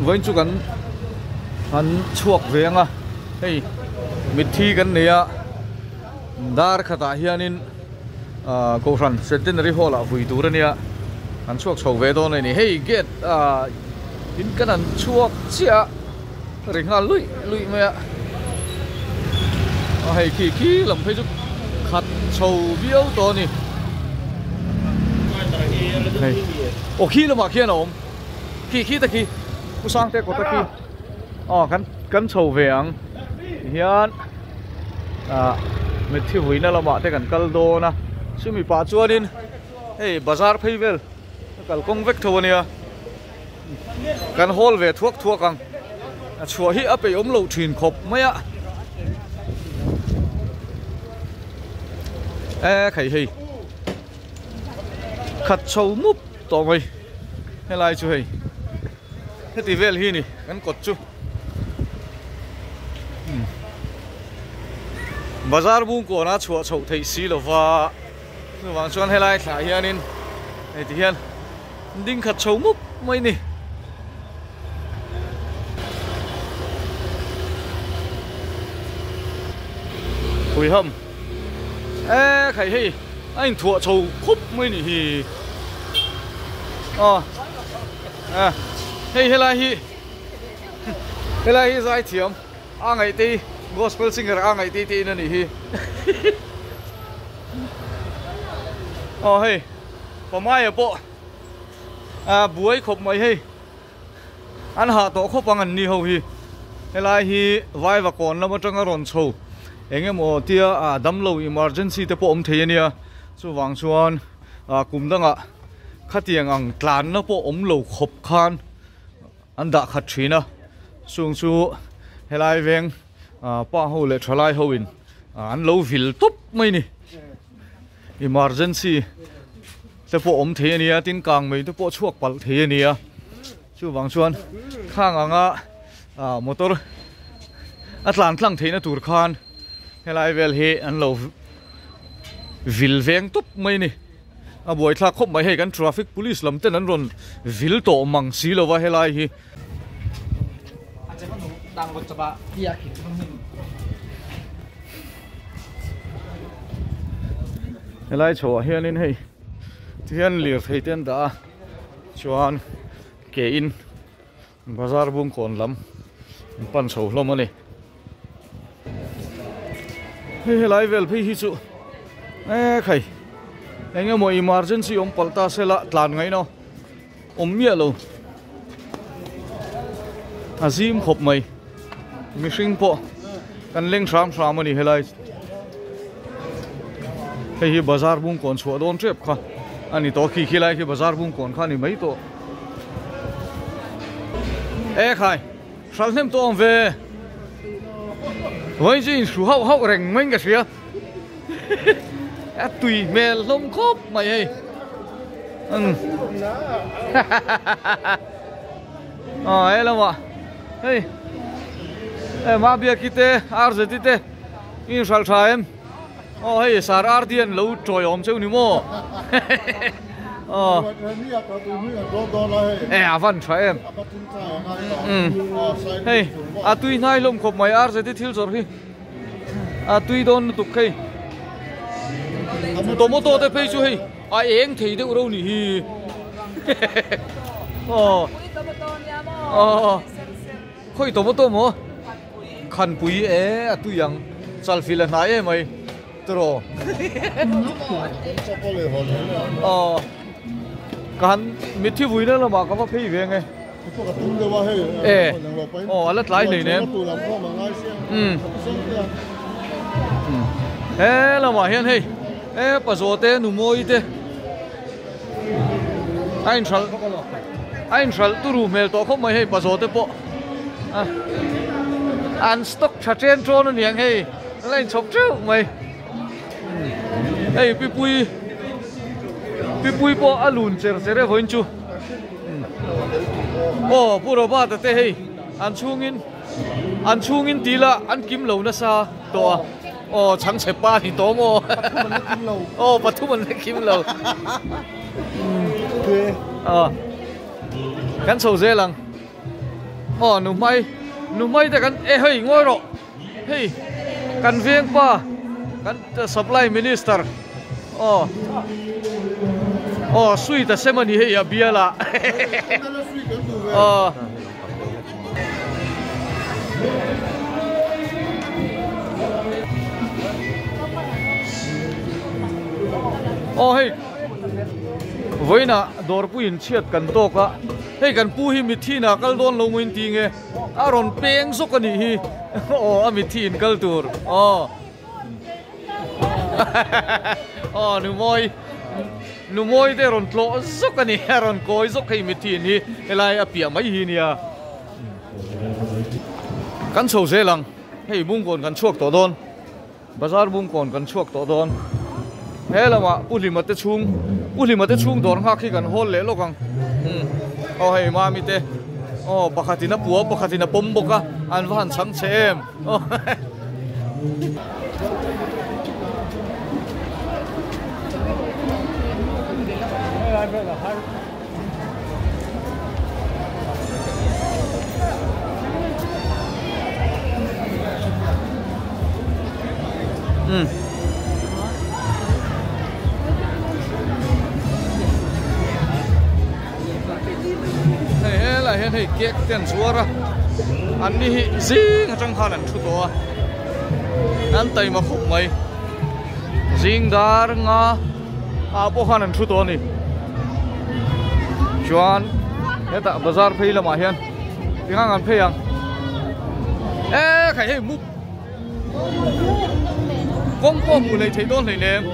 Vawiin chu kan han chhuak ve ang a, hei mitthi kan nei a, dar khatah hianin ah Kohhran Centenary Hall ah vui tur a nia, an chhuak chho ve dawn a ni. Hei gate ah in kan han chhuak chiah a, ri nghal luih luih mai a, a hei khi khi lam phei chu khat chho viau tawh a ni. Hei aw khi lamah khian a awm. Khi khi te khi Pu Sangte kawta khi aw kan kan chho ve ang tihian ah mitthi vuina lamah te kan kal dawn a chumi pah chuanin hei bazar phei vel a kalkawng vek tho ania kan hawl ve thuak thuak ang a chhuah hi a peih awm loh thin khawp mai a e khai hei khat chho mup tawh mai helai chu hei heti vel hi ni kan kawt chu bazar bung kawn a chhuah chhoh theih si lova chuvang chuan helai thlah hianin hei ti hian ding khat chho mup mai ni. Huiham e khai hei a inthuah chho khup mai ni hi aw a hei helai hi helai hi zai thiam a ngaihtei gospel singer a ngaihtei te in a nih hi aw hei pamaia pawh a buai khawp mai hei. An hah tawh khawp ang an ni ho hi. Helai hi Vaiva kawn lam atanga rawn chho eng emaw tia ah damlo emergency te pawh awm thei a nia. Chuvang chuan ah kum dangah khatiang ang tlanna pawh awm lo khawp khan an dah khat thin a. Chung chu helai veng ah pa ho leh thalai ho in an lo vil tawp mai a ni. Emergency te pawh awm thei a nia tin kang mai te pawh chhuak palh thei a nia chuvang chuan khang anga ah motor a tlan tlang theihna tur khan helai vel hi an lo vil veng tawp mai a ni a buaithlak khawp mai hei kan traffic police lam ten an rawn vil tawh mang si lova helai hi. Helai chhoah hianin hei tihian lirthei te an dah a chuan ke in bazar bungkawn lam an pan chho hlawm a ni hei helai vel phei hi chu e khai eng emaw emergency awm palh ta sela tlan ngaih no awm miah lo a zim khawp mai mihring pawh kan leng hram hram a ni helai hei hi bazar bung kawn chhuah dawn tep kha a ni tawh khi khi lai khi bazar bung kawn kha a ni mai tawh e khai hral hnem tawh ang ve vawiin chu inhru hauh hauh reng mai in ka hria a tui hmel hlawm khawp mai hei umm aw he lamah hei hei Mabiaki te Arzeti te in hralh tha em aw hei sar Ardi an lo tawi awm cheu ni maw aw e a van tha em umm hei a tui hnai hlawm khawp mai Arzeti thil zawrh hi. A tui dawn lutuk hei tomato te phei chu hei a eng thei deuh ro nih hi aw aw khawi tomato maw khanpui e a tui ang chalfil a hnai em mai tiraw aw ka han mitthi vuina lamah ka va phei ve ang e. E aw a la tlai hlei nem umm he lamah hian hei he pazaw te nu mawi te a inhralh a inhralh turu hmel tawh khawp mai hei pazaw te pawh a an stock tha chen tawn a niang hei a la inchhawp teuh mai hei pipui pipui pawh a lun cher cher e vawiin chu. Aw Pu Robert-a te hei an chhungin an chhungin ti la an kim lo nasa tawh a aw chhangchhe pa ni tawh maw aw pathum an la kim lo aw kan chho zel ang. Aw nu hmai nu hmai te kan e hei ngawi rawh hei kan veng pa kan supply minister aw aw sweet a sem a ni hei a bial ah aw. Aw hei vawiinah dawrpuiin chhiat kan tawk a hei kan pu hi mitthi inah kal dawn lo maw in ti nge a rawn peng zawk a nih hi aw a mitthi in kal tur aw. Aw nu mawi nu mawi te rawn tlawh zawk a ni a rawn kawi zawk hei mithian hi helai a piah mai hi nia kan chho zel ang hei bungkawn kan chhuak tawh dawn bazar bungkawn kan chhuak tawh dawn he lamah pu hlima te chhung pu hlima te chhung dawr nghak hi kan hawl leh lawk ang aw hei mami te aw pakhatin a pua pakhatin a pawm bawk a an va han chhang che em. Hei helaiah hian hei cake te an zuar a an ni hi zing atang khan an thu tawh a an taima khawp mai zing dar nga ah pawh khan an thu tawh a ni chuan hetah bazar phei lamah hian tingang an phei ang e khai hei mup Kawng pawh hmuh leh theih dawn hleinem.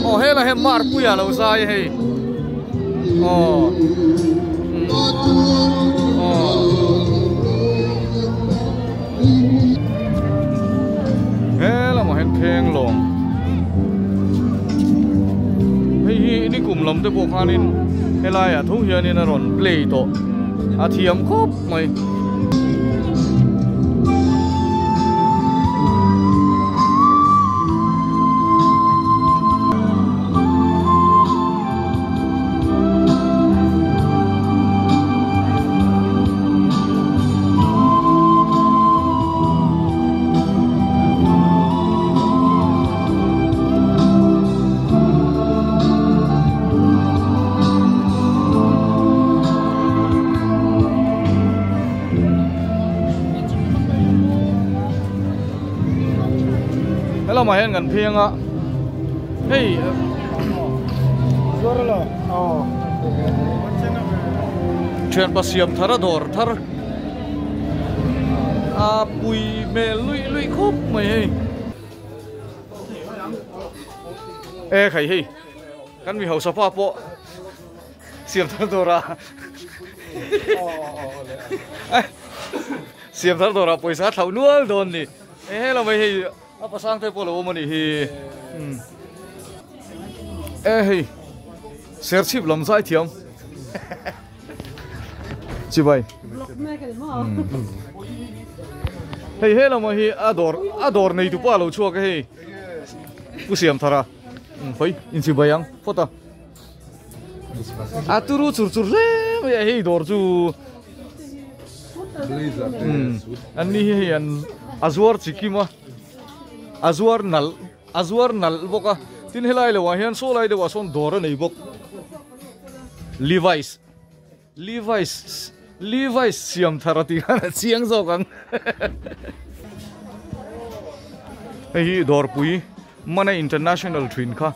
Aw hela he marpuia lo zai hei. Aw. Aw. He lamah hian pheng lawng hei hi nikum lam te pawh khanin helaiah tho hianin a rawn play tawh a thiam khawp mai. Helamah hian kan pheng a hei thianpa siam thar a dawr thar a pui hmel luih luih khawp mai hei e khai hei kan mi hausa pa pawh siam thar dawr a siam thar dawr ah pawisa a thlauh nual dawn ni e hela mai hei a pasang te pawh lo awm a nih hi e hei serchhip lam zai thiam chibai hei he lamah hi a dawr a dawr nei tu pa lo chhuak a hei pu siam thar a hawi inchibai ang phawt a a turu chur chur hle mai a hei dawr chu an ni hi hei an a zuar chi kim a a zuar nalh a zuar nalh bawk a tin helai lo ah hian saw lai deuh ah sawn dawr a nei bawk Levi's Levi's Levi's siam thar a tih khan a chiang zawk ang hei hi dawrpui mana international thin kha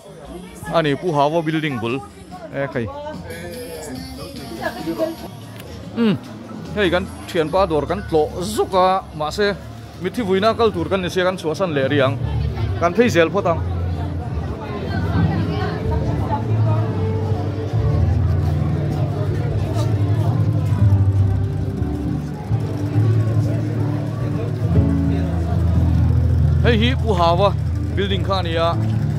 a ni pu hawa building bul e khai um hei kan thianpa dawr kan tlawh zuk a mahse Mitthi vuina kal tur kan ni sia kan chhuahsan leh rih ang. Kan phei zel phawt ang. Hei hi Pu Hawa building kha a ni a,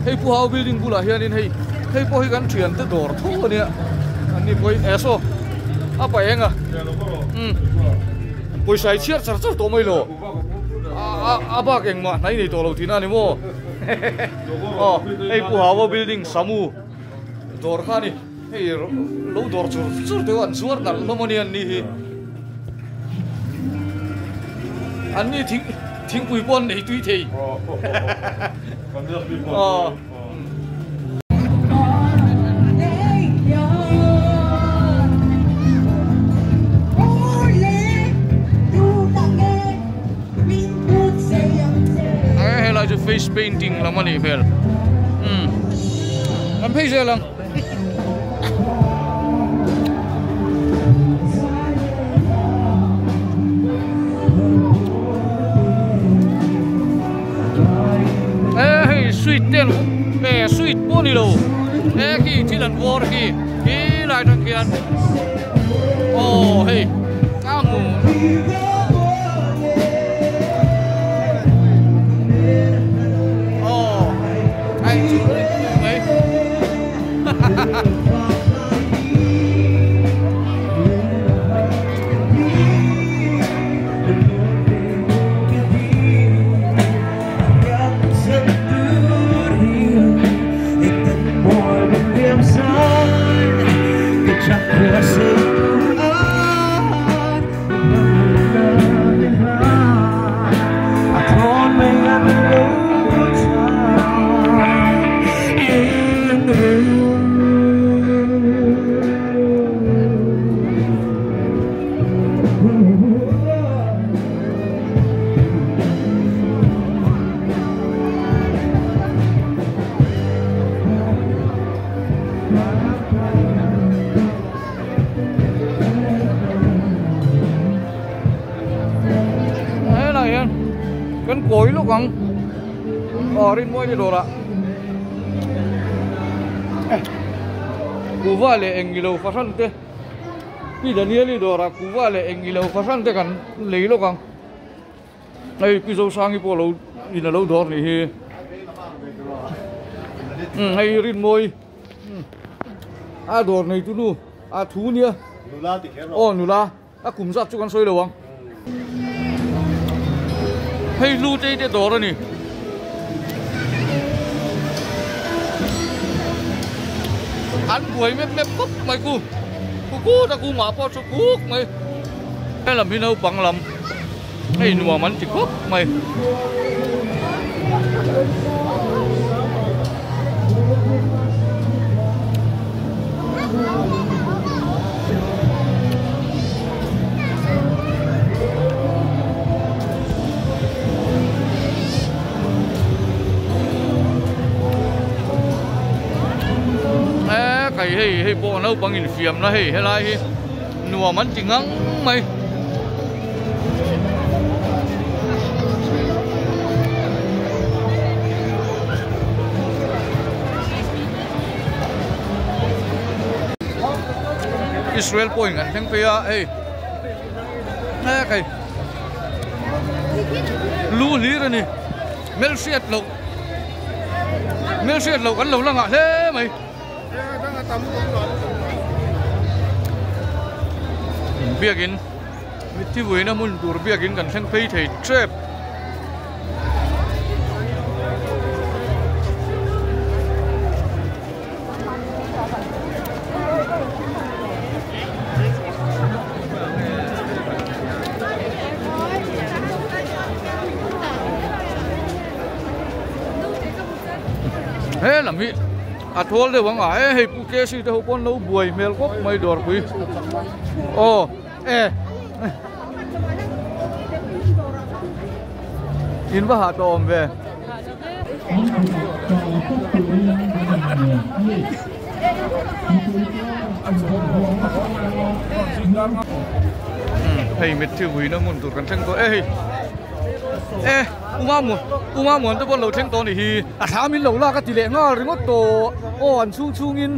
hei Pu Hawa building bulah hianin hei hei pawh hi kan thiante dawr tho a nia. An ni pawhin eh saw a pa eng a. Umm. Pawisa i chhiar char char tawh mai lo. A bak engmah hnai nei tawh lo tihna a ni maw? Aw hei Pu Hawa building Samu dawr kha a ni hei lo dawr chur chur te an zuar nalh hlawm a ni an ni hi an ni thing thingpui pawh an nei tui thei aw. Helai chu face painting lam a nih hmel umm kan phei zel ang. E hei sweet te an e sweet pawh a ni lo e khi thil an vawr khi khi lai atang khian aw hei a hmu aw a in chu mai ha ha ha. Helai hian kan kawi lawk ang aw rinmuai ni dawrah kuhva leh eng ilo fahran te. Pi Danieli dawrah kuhva leh eng ilo fahran te kan lei lawk ang. Hei Pi Zosangi pawh lo in a lo dawr nih hi. Umm hei Rinmawi a dawr nei tu nu a thu nia. Nula ti kher rawh. Aw nula a kum zat chu kan sawi lo ang. Hei lu te te dawr a ni. An buai mep mep khawp mai ku. Ku kut a ku mah pawh chu kuk mai. He lam hi naupang lam hei nuam an ti khawp mai. E kai hei hei pawh naupang infiamna hei helai hi nuam an ti ngang mai. Israel pawhin an thleng phei a hei e kai lu hlir a ni hmelhriat loh hmelhriat loh kan lo la ngah hle mai. Biakin mitthi vuina hmun tur biakin kan thleng phei thei tep. He lam hi a thawl deuh ang a e hei pu KC te ho pawn lo buai hmel khawp mai dawrpui aw e in va hah tawh awm ve. Hei mitthi vuina hmun tur kan thleng tawh e hei e uma mu uma muan te pawh lo thleng tawh a ni hi a thla min lo lak a ti leh nghal ringawt tawh aw an chhung chhungin.